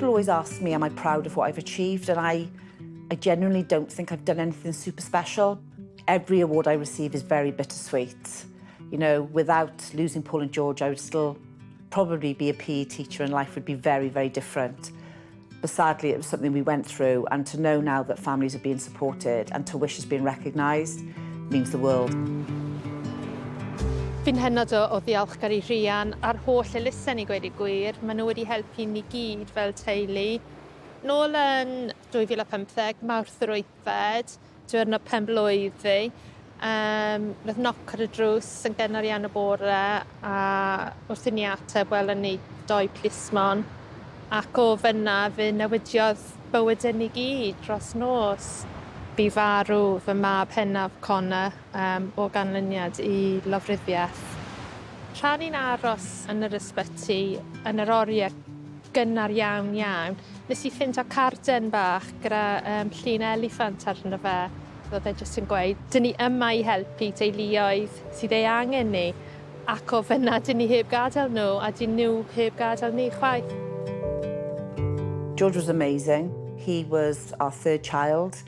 People always ask me, am I proud of what I've achieved? And I genuinely don't think I've done anything super special. Every award I receive is very bittersweet. Without losing Paul and George, I would still probably be a PE teacher and life would be very, very different. But sadly, it was something we went through, and to know now that families are being supported and to wishes being recognised means the world. Fi'n hynod o ddiolchgar i Rhian a'r holl elusen i gweud y gwir. Maen nhw wedi helpu ni gyd fel teulu. Nôl yn 2015, Mawrth yr 8fed, diwrnod pen blwydd fi, roedd knock ar y drws yn gynnar iawn y bore a wrth i ni ateb welon ni doi plismon ac o fyna fe newidiodd bywydau ni gyd dros nos. Bu farw fy mab hynaf Connor o ganlyniad i lofruddiaeth. Tra ni'n aros yn yr ysbyty yn yr oriau gynnar iawn iawn, nes i ffindo carden bach gyda llun eliffant arno fe. Oedd e jyst yn gweud, "Dyn ni yma i helpu teuluoedd sydd ei angen ni," ac o fyna dyn ni heb gadael nhw a dyn nhw heb gadael ni chwaith. George was amazing. He was our third child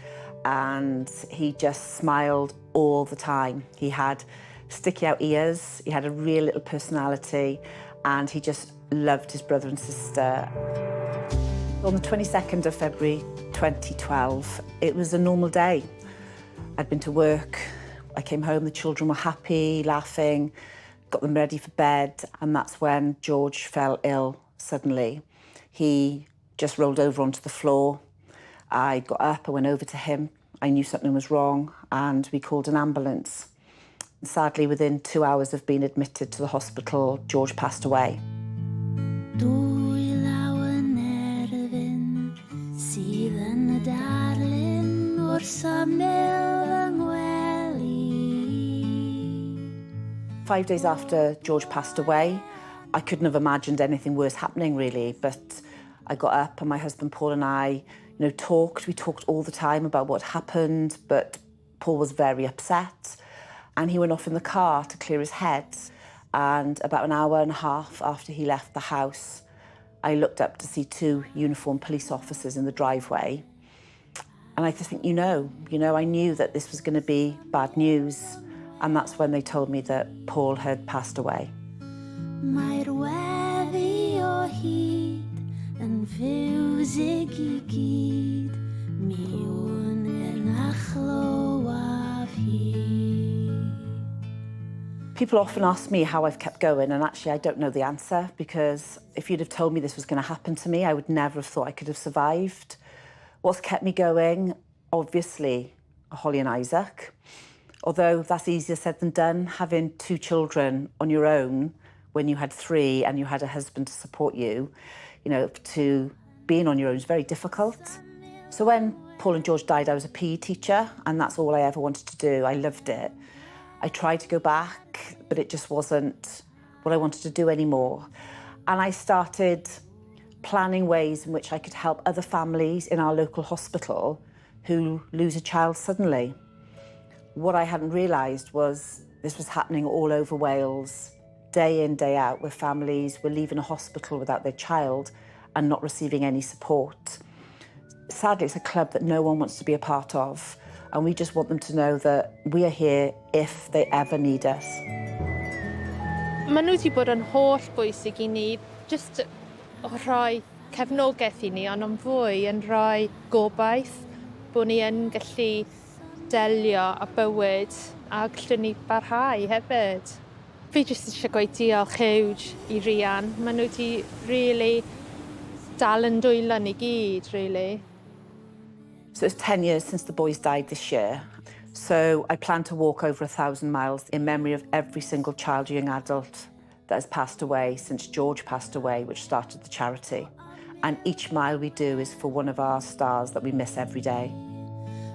and he just smiled all the time. He had sticky out ears, he had a real little personality, and he just loved his brother and sister. On the 22nd of February 2012, it was a normal day. I'd been to work, I came home, the children were happy, laughing, got them ready for bed, and that's when George fell ill suddenly. He just rolled over onto the floor. I got up, I went over to him. I knew something was wrong, and we called an ambulance. Sadly, within 2 hours of being admitted to the hospital, George passed away. Dwy law yn erfyn sydd yn y darlun wrth ymyl fy ngwely. 5 days after George passed away, I couldn't have imagined anything worse happening, really. But I got up and my husband Paul and I talked. We talked all the time about what happened, but Paul was very upset. And he went off in the car to clear his head. And about an hour and a half after he left the house, I looked up to see two uniformed police officers in the driveway. And I just think, I knew that this was going to be bad news. And that's when they told me that Paul had passed away. Mae'r weddi o hyd yn fiwsig i gyd, mi wn er na chlywaf hi. People often ask me how I've kept going, and actually, I don't know the answer, because if you'd have told me this was going to happen to me, I would never have thought I could have survived. What's kept me going? Obviously, Holly and Isaac. Although that's easier said than done, having two children on your own when you had three and you had a husband to support you, to being on your own is very difficult. So when Paul and George died, I was a PE teacher, and that's all I ever wanted to do. I loved it. I tried to go back, but it just wasn't what I wanted to do anymore. And I started planning ways in which I could help other families in our local hospital who lose a child suddenly. What I hadn't realised was this was happening all over Wales, day in, day out, where families were leaving a hospital without their child and not receiving any support. Sadly, it's a club that no one wants to be a part of, and we just want them to know that we are here if they ever need us. Maen nhw wedi bod yn holl bwysig i ni, jyst rhoi cefnogaeth i ni, ond yn fwy yn rhoi gobaith bod ni yn gallu delio â bywyd a gallwn ni barhau hefyd. Fi jyst eisiau gweud diolch huge i Rhian. Maen nhw wedi really dal yn dwylo ni gyd, really. So it's 10 years since the boys died this year. So I plan to walk over 1,000 miles in memory of every single child, young adult that has passed away since George passed away, which started the charity. And each mile we do is for one of our stars that we miss every day.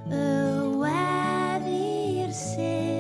Y weddi'r sêr.